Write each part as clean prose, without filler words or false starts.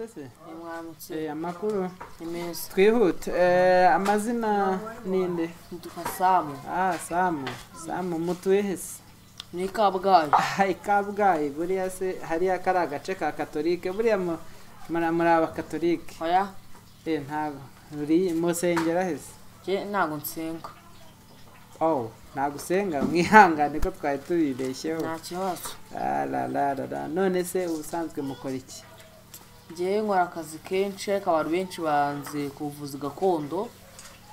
Mwaramutse se? Mwaramutse. Amakuru ni meza. Twihute. Amazina ninde? Nitwa Samu. Ah, Samu. Samu mutuye hese? Ni Kabgayi. Ah, Kabgayi buriya se hariya kari agace ka Katolike buriya muri abakatolike? Oya. Ntago. Uri musengera hese? Je ntago nsenga. Oh, ntago usenga, mwihangane ko twari tubibeshyeho. Nta kibazo. Ah la la la. None se ubusanzwe mukora iki? Ngewe nkora akazi kenshi ariko abantu benshi banze kuvuza gakondo.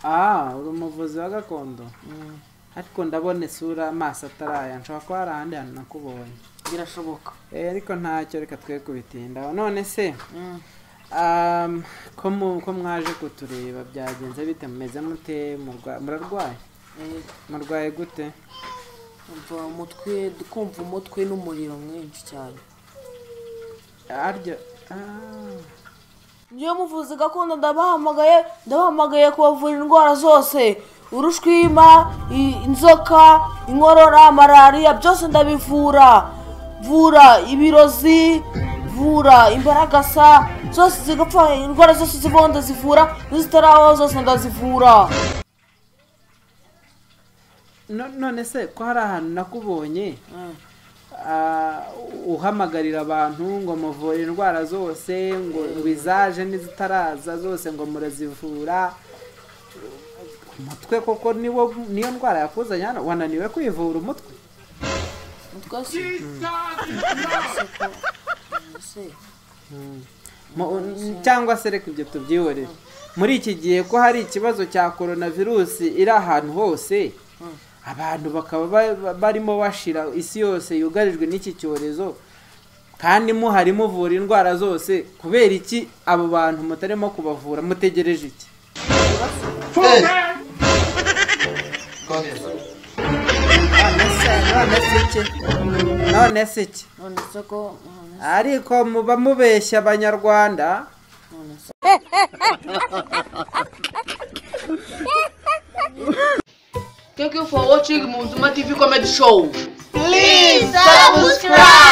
Ah, uri umuvuzi wa gakondo? Ariko ndabona isura amaso ataraya, nshobora kuba hari ahandi hantu nakubonye. Birashoboka. Ariko ntacyo, reka twe kubitindaho. None se ko mwaje kutureba byagenze bite? Mumeze mute? Murarwaye? Murwaye gute? Umutwe, kumva umutwe n'umuriro mwinshi cyane. Arya Ngiye muvuzi gakondo ndabahamagaye kubavura indwara zose, urushwima, inzoka, inkorora, malaria, byose ndabivura. Vura ibirozi, vura imbaragasa, zose zigapfa, indwara zose zivaho ndazivura, n'izitarabaho zose ndazivura. None se ko hari ahantu nakubonye uhamagarira abantu ngo muvure indwara zose, ngo izaje n'izitaraza zose ngo murazivura, umutwe koko niyo ndwara yakuzanye hano? Wananiwe kwivura umutwe? Umutwe se cyangwa se reka ibyo tubyihorere. Muri iki gihe ko hari ikibazo cya coronavirus iri ahantu hose, abantu bakaba barimo bashira, isi yose yugarijwe n'iki cyorezo, kandi muhari muvura indwara zose, kubera iki abo bantu mutarimo kubavura? Mutegereje iki? None se iki? Ariko muba mubeshya abanyarwanda. Thank you for watching Muzima TV Comedy Show. Please subscribe.